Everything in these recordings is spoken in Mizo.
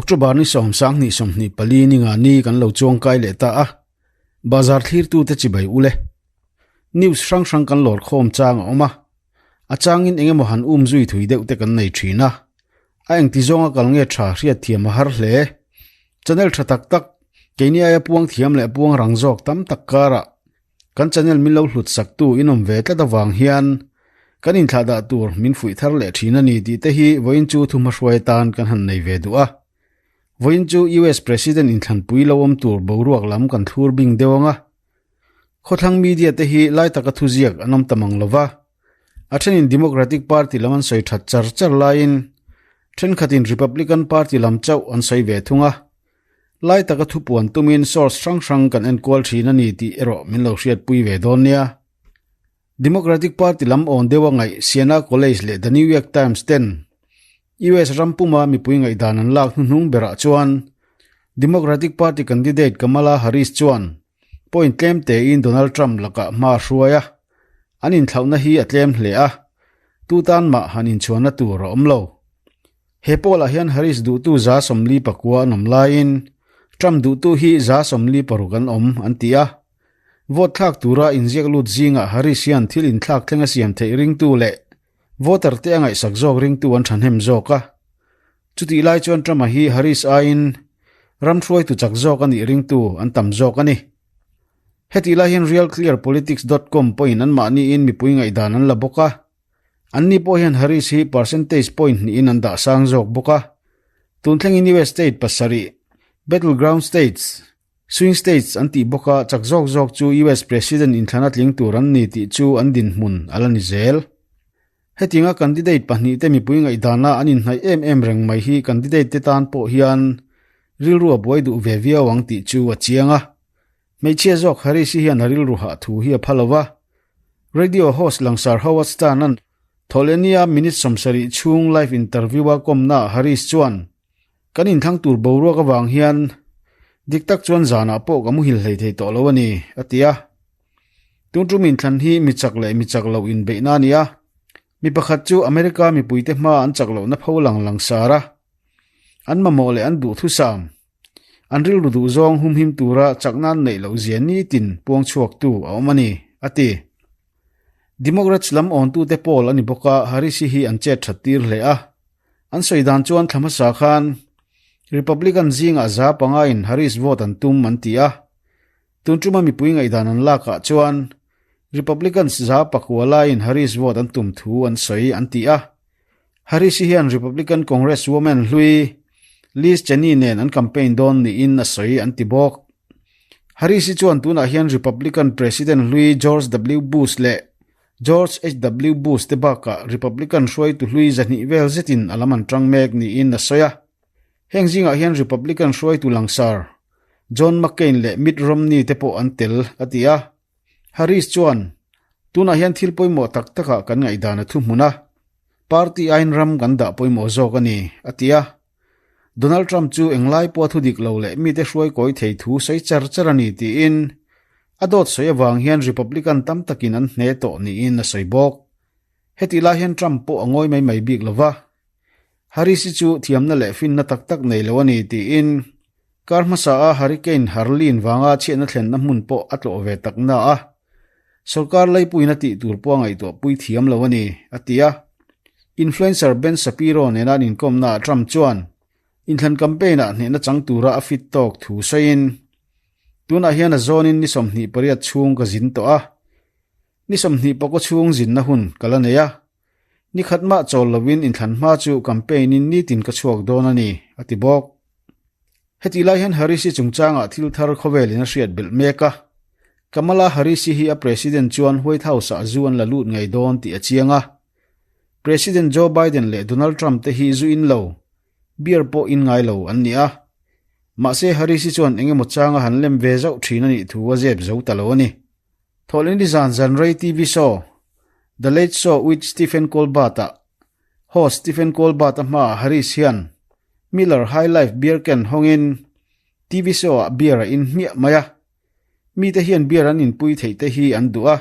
October ni 22 24 ni nga ni kan lo chuang kai leh ta a. Bazar thlirtute chibai ule. News hrang hrang kan lawr khawm chang a awm a. A changin engemaw han um zui thui deuh te kan nei thin a. A engti zawnga kal nge tha hriat thiam a har hle. Channel tha tak tak, keini aia puang thiam leh puang rang zawk tam tak karah kan channel min lo hlut saktu in awm ve tlat avang hian kan inthlah dah tur min fuih thar leh thin a ni tih te hi vawiin chu thuhmahruai atan kan han nei ve duh a. Vawiin chu US President inthlanpui lo awm tur boruak lam kan thlur bing deuh ang a. Khawthlang media te hi lai taka thuziak an awm ta mang lo va. A thenin Democratic Party lam an sawi that char char laiin thenkhatin Republican Party lam chauh an sawi ve thung a. Lai taka thupuan tumin source hrang hrang kan enkual thin a ni tih erawh min lo hriatpui ve dawn nia. Democratic Party lam awn deuha ngaih Siena College leh The New York Times ten US ram puma mipui ngaihdan an lak hnuhnung berah chuan Democratic Party candidate Kamala Harris chuan point tlem tein Donald Trump lakah hma a hruai a, an inthlauhna hi a tlem hle a, tu tan mah han inchhuanna tur a awm lo. He pawlah hian Harris duhtu 49 an awm laiin Trump duhtu hi 46 an awm, an ti a. Vote thlak tura inziak lut zingah Harris hian thil inthlak thleng a siam theih ringtu leh voter te a ngaihsak zawk ringtu an thahnem zawk a. Chutih lai chuan Trump-a hi Harris aiin ram hruaitu chak zawk a nih ringtu an tam zawk a ni. Hetih lai hian RealClearPolitics dot com pawhin anmahniin mipui ngaihdan an la bawk a. Anni pawh hian Harris hi percentage point hnihin an dah sang zawk bawk a. Tun thlengin US state pasarih, battleground states, swing states an tih bawk a, chak zawk zawk chu US President inthlana tling tur an ni tih chu an dinhmun a la ni zel. Hetinga candidate pahnihte mipui ngaihdana an inhnaih em em reng mai hi candidate te tan pawh hian rilru a buai duh ve viau ang tih chu a chiang a. Hmeichhia zawk Harris-i hian a rilru hah thu hi a pha lo va. Radio host langsar Howard Stern-a'n Thawhlehnia minute 70 chhung live interview-a kawmnaah Harris chuan, Kan inthlang tur boruak avang hian dik tak chuan zanah pawh ka muhil hlei thei tawh lo a ni, a ti a. Tun tum inthlan hi mi chak leh mi chak loh inbeihna a ni a. Mi pakhat chu America mipuite hma an chak lohna pho lang langsar a, an mamawh leh an duhthusam, an rilru duhzawng humhim tura chakna an neih loh zia nitin puang chhuaktu a awm a ni, a ti. Democrats lam awntute pawl a ni bawk a, Harris-i hi an chet that tir hle a. An sawi dan chuan thla hmasa khan Republican zingah 500 in Harris vote an tum an ti a. Tun tuma mipui ngaihdan an lakah chuan Republicans 9% laiin Harris vote an tum thu an sawi an ti a. Harris-i hian Republican Congresswoman hlui Liz Cheney nen an campaign dawn niin a sawi an ti bawk. Harris-i chuan tunah hian Republican President hlui George W. Bush leh George HW. Bush te bakah Republican hruaitu hlui 200 vel zetin a lam an tang mek niin a sawi a. Heng zingah hian Republican hruaitu langsar John McCain leh Mitt Romney te pawh an tel, a ti a. Harris chuan, Tunah hian thil pawimawh tak takah kan ngaihdan a thuhmun a, party aiin ram kan dah pawimawh zawk a ni, a ti a. Donald Trump chu englai pawha thu dik lo leh mite hruai kawi thei thu sawi char char a ni tiin a dawt sawi avang hian Republican tam takin an hne tawh niin a sawi bawk. Hetih lai hian Trump pawh a ngawi mai mai bik lo va, Harris-i chu thiamna leh finna tak tak nei lo a ni tiin kar hmasa a Hurricane Harleen vanga chhiatna thlenna hmun pawh a tlawh ve tak na a, sorkar leipuiin a tih tur pawh a ngaihtuah pui thiam lo a ni, a ti a. Influencer Ben Shapiro nena an inkawmnaah Trump chuan inthlan campaign-ah hnehna chang tura a fit tawk thu sawiin, Tunah hian a zawnin ni 28 chhung ka zin tawh a, ni 21 chhung zinna hun ka la nei a, Ni khat mah chawl lovin inthlan hma chu campaign-in nitin ka chhuak dawn a ni, a ti bawk. Hetih lai hian Harris-i chungchangah thil thar khawvelin a hriat belh mek a. Kamala Harris-i hi a president chuan White House-ah zu an la lut ngei dawn tih a chiang a. President Joe Biden leh Donald Trump te hi zu in lo, beer pawh in ngai lo an ni a. Mahse Harris-i chuan eng emaw changa han lem ve zauh thin a nih thu a zep zo ta lo a ni. Thawhlehni zan zan rei TV show The Late Show with Stephen Colbert-ah host Stephen Colbert-a hmaah Harris hian Miller High Life beer can hawngin TV show-ah beer a in hmiah mai a. Mite hian beer an inpui theih te hi an duh a,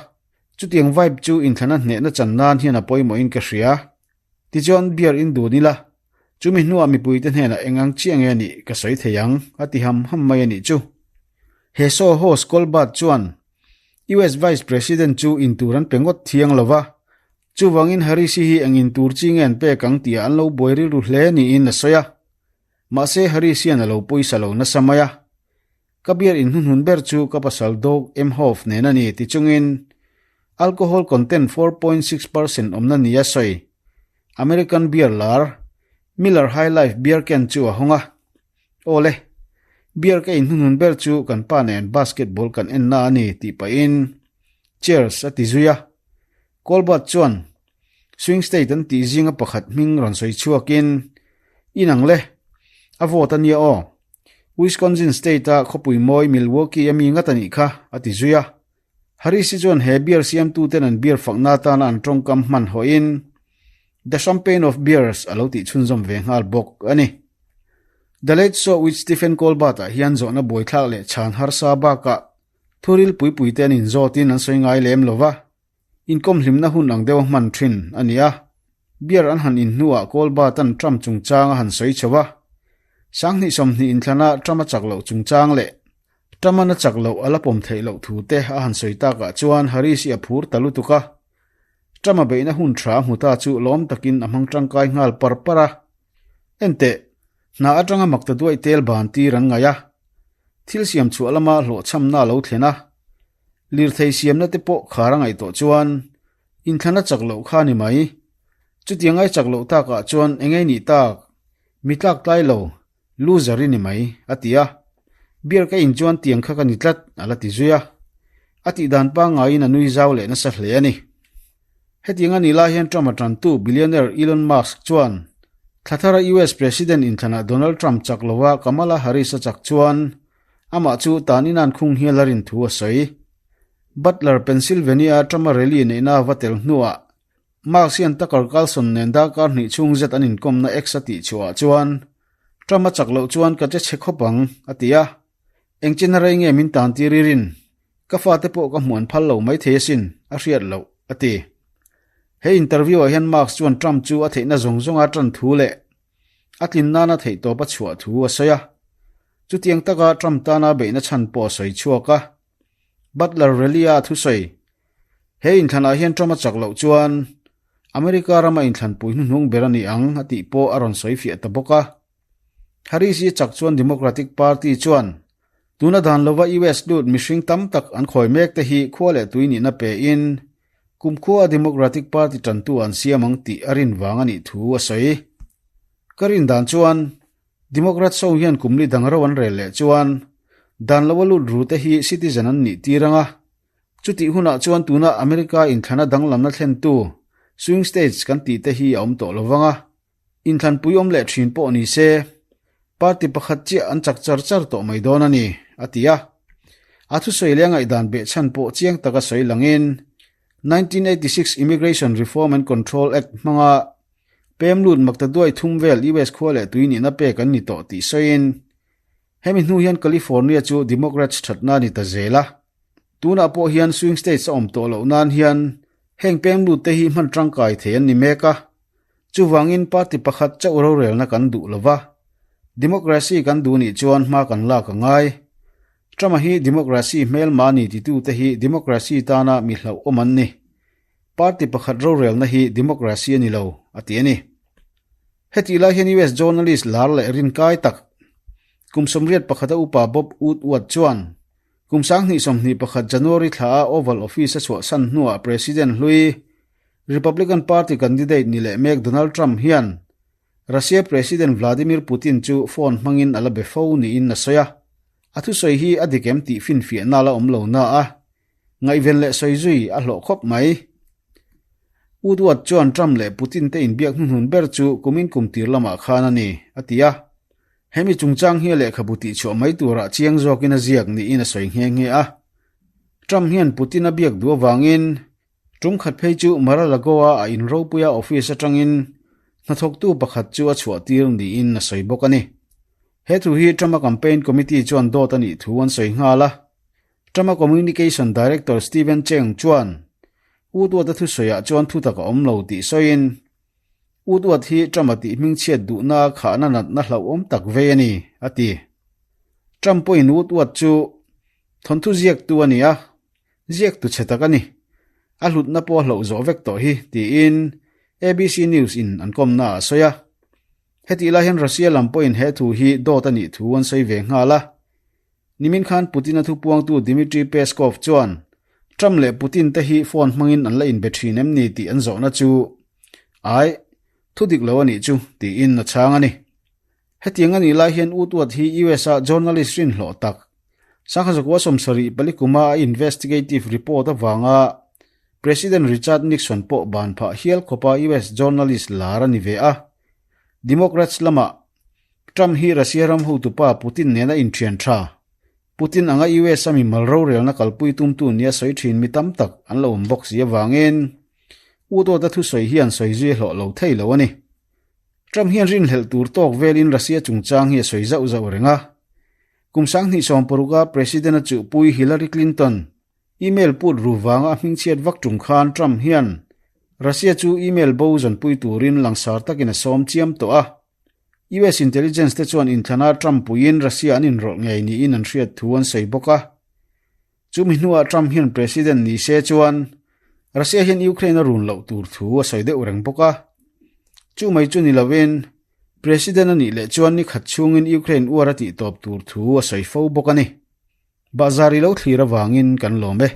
chutiang vibe chu inthlana hnehna chan nan hian a pawimawhin ka hria. Tichuan beer in dun ila. Chumi hnuah mipuite hnenah eng ang chiah nge nih ka sawi thei ang, a ti ham ham mai a nih chu. He show host Colbert chuan US Vice President chu in tur an pe ngawt thiang lo va, chuvangin Harris-i hi eng in tur chi nge an pek ang tihah an lo buai rilru hle niin a sawi a. Mahse Harris hian a lo pawisa lo nasa mai a. Ka beer in hnuhnun ber chu ka pasal Doug Emhoff nen a ni ti chungin alcohol content 4.6% awmna nia sawi American beer lar Miller High Life beer can chu a hawng a. Aw le, beer ka in hnuhnun ber chu kan pa nen basketball kan en na a ni tih pahin Cheers a ti zui a. Colbert chuan Swing state an tih zinga pakhat hming rawn sawi chhuakin, Inang le, a vote a nia aw. Wisconsin state-a khawpui mawi Milwaukee a mi ngat a nih kha, a ti zui a. Harris-i chuan he beer siamtuten an beer fakna atana an tawngkam hman hawhin, The Champagne of Beers a lo tih chhunzawm ve nghal bawk a ni. The Late Show with Stephen Colbert-ah hian zawhna buaithlak leh chhan harsa bakah thuril puipuite an inzawtin an sawi ngai lem lo va. Inkawm hlimna hun ang deuha hman thin a ni a, beer an han in hnuah Colbert-a'n Trump chungchang a han sawi chho a. 20 20 inthlana Trump a chak loh chungchang leh Trump-a'n a chak loh a la pawm theih loh thu te a han sawi takah chuan Harris-i a phur ta lutuk a. Trump-a beihna hun tha a hmu ta chu lawm takin a hmang tangkai nghal par par a. Enteh, hna atanga makta duaih tel ban tir an ngaih a. Thil siam chhuah lama hlawhchhamna a lo thlen a. Lirthei siamna te pawh khar a ngaih tawh chuan inthlan a chak loh kha a ni mai. Chutiang ai chak loh takah chuan eng nge nih tak? Mi tlak tlai lo, loser i ni mai, a ti a. Beer ka in chuan tiang kha ka ni tlat, a la ti zui a. A tih dan pangaiin a nui zau leh nasa hle a ni. Hetiang a nih lai hian Trump a tantu billionaire Elon Musk chuan thla thara US President inthlanah Donald Trump chak lova Kamala Harris a chak chuan Amah chu tan inan khung hial a rin thu a sawi. Butler, Pennsylvania-a Trump-a rally neihna a va tel hnuah Musk hian Tucker Carlson nen darkar hnih chhung zet an inkawmna X a tih chhuahah chuan, Trump a chak loh chuan ka che chhe khawp ang, a ti a. Eng chin a rei nge min tan tir i rin? Ka fate pawh ka hmuh an phal lo maithei asin, a hriat loh, a ti. He interview-ah hian Musk chuan Trump chu a theihna zawng zawnga tan thu leh a tlin nana theihtawp a chhuah thu a sawi a. Chutiang taka Trump tana beihna chhan pawh a sawi chhuak a. Butler rally-a a thusawi, He inthlanah hian Trump a chak loh chuan America rama inthlanpui hnuhnung ber a ni ang a tih pawh a rawn sawi fiah ta bawk a. Harris i chak chuan Democratic Party chuan tuna dan lova US lut mihring tam tak an khawi mek te hi khua leh tui nihna pein kumkhua a Democratic Party tantu an siam ang tih a rin vang a nih thu a sawi. Ka rin dan chuan Democrats ho hian kum li dang ro an rel leh chuan dan lo a lut ru te hi citizen an nih tir ang a, chutih hunah chuan tuna America inthlana danglamna thlentu swing states kan tih te hi a awm tawh lo vang a, inthlanpui awm leh thin pawh ni se party pakhat chiah an chak char char tawh mai dawn a ni, a ti a. A thusawi leh a ngaihdan behchhan pawh chiang taka sawi langin 1986 Immigration Reform and Control Act hmanga Pem lut makta duai thum vel US khua leh tui nihna pek an ni tawh tih sawiin, hemi hnu hian California chu Democrats thatna a ni ta zel a. Tunah pawh hian swing states a awm tawh loh nan hian heng pem lut te hi hman tangkai thei an ni mek a. Chuvangin party pakhat chauh rorelna kan duh lo va, democracy kan duh nih chuan hma kan lak a ngai. Trump-a hi democracy hmelma ni titute hi democracy tana mi hlauhawm an ni. Party pakhat rorelna hi democracy a ni lo, a ti a ni. Hetih lai hian US journalist lar leh rinkai tak, kum 81 a upa Bob Woodward chuan kum 2021 January thla a Oval Office a chhuahsan hnuah President hlui, Republican Party candidate ni leh mek Donald Trump hian Russia President Vladimir Putin chu phone hmangin a la be fo niin a sawi a. A thusawi hi a dik em tih finfiahna la awm lo na a, Ngaihven leh sawi zui a hlawh khawp mai. Woodward chuan Trump leh Putin te inbiak hnuhnun ber chu kumin kum tir lamah khan a ni, a ti a. Hemi chungchang hi a lehkhabu tihchhuah mai turah chiang zawkin a ziak niin a sawi nghe nghe a. Trump hian Putin a biak duh avangin tum khat phei chu Mar-a-Lago-a a inropuia office atangin hnathawktu pakhat chu a chhuahtir niin a sawi bawk a ni. He thu hi Trump-a campaign committee chuan dawt a nih thu an sawi nghal a. Trump-a Communication Director Stephen Cheung chuan Woodward-a thusawiah chuan thutak a awm lo tih sawiin, Woodward hi Trump-a tih hmingchhiat duhna khahna natna hlauhawm tak vei a ni, a ti. Trump pawhin Woodward chu thawnthu ziaktu a ni a, ziaktu chhe tak a ni. A hlutna pawh a hloh zawh vek tawh hi, tiin ABC News in an kawmna ah a sawi a. Hetih lai hian Russia lam pawhin he thu hi dawt a nih thu an sawi ve nghal a. Nimin khan Putin-a thupuangtu Dmitry Peskov chuan Trump leh Putin te hi phone hmangin an la inbe thin em ni tih an zawhna chu Ai, thu dik lo a nih chu, tiin a chhang a ni. Hetiang a nih lai hian Woodward hi US-a journalist rinhlawh tak, Sangha 74 kuma a investigative report avanga President Richard Nixon pawh ban phah hial khawpa US journalist lar a ni ve a. Democrats lamah Trump hi Russia ram hotupa Putin nena inthian tha. Putin anga US a mimal rorelna kalpui tumtu nia sawi thin mi tam tak an lo awm bawk si avangin Woodward-a thusawi hian sawi zui a hlawh lo thei lo a ni. Trump hian rinhlelh tur tawk velin Russia chungchang hi a sawi zauh zauh reng a. Kum 2016 a President a chuhpui Hillary Clinton email put ru vanga a hmingchhiat vak tum khan Trump hian Russia chu email bo zawnpui turin langsar takin a sawm chiam tawh a. US intelligence te chuan inthlana Trump puiin Russia an inrawlh ngei niin an hriat thu an sawi bawk a. Chumi hnuah Trump hian president ni se chuan Russia hian Ukraine a run loh tur thu a sawi deuh reng bawk a. Chu mai chu ni lovin president a nih leh chuan ni khat chhungin Ukraine uar a tih tawp tur thu a sawi fo bawk a ni. Bahzar i lo thlir avangin kan lawm e.